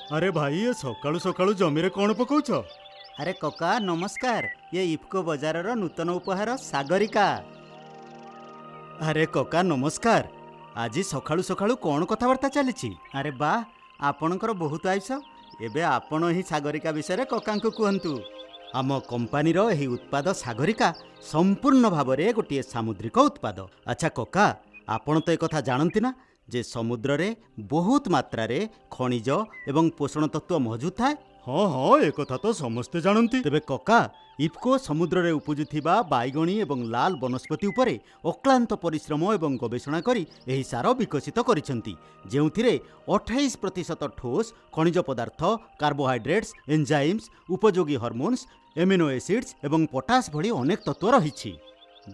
ଆରେ ଭାଇ, ଏ ସକାଳୁ ସକାଳୁ ଜମିରେ କ'ଣ ପକଉଛ? ଆରେ କକା, ନମସ୍କାର। ଇଏ ଇଫ୍କୋ ବଜାରର ନୂତନ ଉପହାର ସାଗରିକା। ଆରେ କକା, ନମସ୍କାର। ଆଜି ସକାଳୁ ସକାଳୁ କ'ଣ କଥାବାର୍ତ୍ତା ଚାଲିଛି? ଆରେ ବାଃ, ଆପଣଙ୍କର ବହୁତ ଆୟୁଷ। ଏବେ ଆପଣ ହିଁ ସାଗରିକା ବିଷୟରେ କକାଙ୍କୁ କୁହନ୍ତୁ। ଆମ କମ୍ପାନୀର ଏହି ଉତ୍ପାଦ ସାଗରିକା ସମ୍ପୂର୍ଣ୍ଣ ଭାବରେ ଗୋଟିଏ ସାମୁଦ୍ରିକ ଉତ୍ପାଦ। ଆଚ୍ଛା କକା, ଆପଣ ତ ଏକଥା ଜାଣନ୍ତି ନା ଯେ ସମୁଦ୍ରରେ ବହୁତ ମାତ୍ରାରେ ଖଣିଜ ଏବଂ ପୋଷଣ ତତ୍ତ୍ୱ ମହଜୁଦ ଥାଏ? ହଁ, ଏକଥା ତ ସମସ୍ତେ ଜାଣନ୍ତି। ତେବେ କକା, ଇଫ୍କୋ ସମୁଦ୍ରରେ ଉପୁଜୁଥିବା ବାଇଗଣୀ ଏବଂ ଲାଲ ବନସ୍ପତି ଉପରେ ଅକ୍ଳାନ୍ତ ପରିଶ୍ରମ ଏବଂ ଗବେଷଣା କରି ଏହି ସାର ବିକଶିତ କରିଛନ୍ତି, ଯେଉଁଥିରେ 28% ଠୋସ୍ ଖଣିଜ ପଦାର୍ଥ, କାର୍ବୋହାଇଡ୍ରେଟ୍ସ, ଏନ୍ଜାଇମ୍ସ, ଉପଯୋଗୀ ହରମୋନ୍ସ, ଏମିନୋ ଏସିଡ୍ସ ଏବଂ ପଟାସ ଭଳି ଅନେକ ତତ୍ତ୍ୱ ରହିଛି।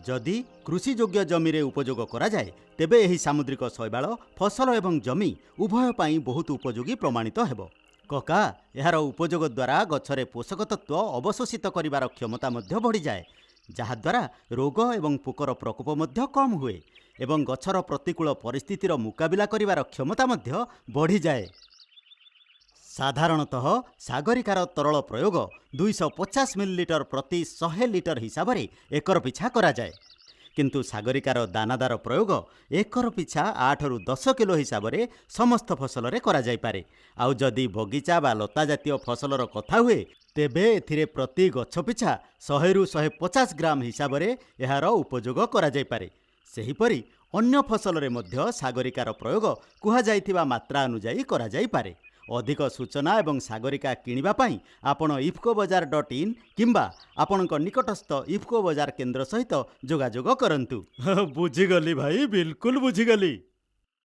ଯଦି କୃଷିଯୋଗ୍ୟ ଜମିରେ ଉପଯୋଗ କରାଯାଏ, ତେବେ ଏହି ସାମୁଦ୍ରିକ ଶୈବାଳ ଫସଲ ଏବଂ ଜମି ଉଭୟ ପାଇଁ ବହୁତ ଉପଯୋଗୀ ପ୍ରମାଣିତ ହେବ। କକା, ଏହାର ଉପଯୋଗ ଦ୍ୱାରା ଗଛରେ ପୋଷକ ତତ୍ତ୍ୱ ଅବଶୋଷିତ କରିବାର କ୍ଷମତା ମଧ୍ୟ ବଢ଼ିଯାଏ, ଯାହାଦ୍ୱାରା ରୋଗ ଏବଂ ପୋକର ପ୍ରକୋପ ମଧ୍ୟ କମ୍ ହୁଏ ଏବଂ ଗଛର ପ୍ରତିକୂଳ ପରିସ୍ଥିତିର ମୁକାବିଲା କରିବାର କ୍ଷମତା ମଧ୍ୟ ବଢ଼ିଯାଏ। ସାଧାରଣତଃ ସାଗରିକାର ତରଳ ପ୍ରୟୋଗ 250 ମିଲିଲିଟର ପ୍ରତି 100 ଲିଟର ହିସାବରେ ଏକର ପିଛା କରାଯାଏ। କିନ୍ତୁ ସାଗରିକାର ଦାନାଦାର ପ୍ରୟୋଗ ଏକର ପିଛା 8ରୁ 10 କିଲୋ ହିସାବରେ ସମସ୍ତ ଫସଲରେ କରାଯାଇପାରେ। ଆଉ ଯଦି ବଗିଚା ବା ଲତା ଜାତୀୟ ଫସଲର କଥା ହୁଏ, ତେବେ ଏଥିରେ ପ୍ରତି ଗଛ ପିଛା 100ରୁ 150 ଗ୍ରାମ ହିସାବରେ ଏହାର ଉପଯୋଗ କରାଯାଇପାରେ। ସେହିପରି ଅନ୍ୟ ଫସଲରେ ମଧ୍ୟ ସାଗରିକାର ପ୍ରୟୋଗ କୁହାଯାଇଥିବା ମାତ୍ରା ଅନୁଯାୟୀ କରାଯାଇପାରେ। ଅଧିକ ସୂଚନା ଏବଂ ସାଗରିକା କିଣିବା ପାଇଁ ଆପଣ ଇଫ୍କୋ ବଜାର .in କିମ୍ବା ଆପଣଙ୍କ ନିକଟସ୍ଥ ଇଫ୍କୋ ବଜାର କେନ୍ଦ୍ର ସହିତ ଯୋଗାଯୋଗ କରନ୍ତୁ। ବୁଝିଗଲି ଭାଇ, ବିଲକୁଲ ବୁଝିଗଲି।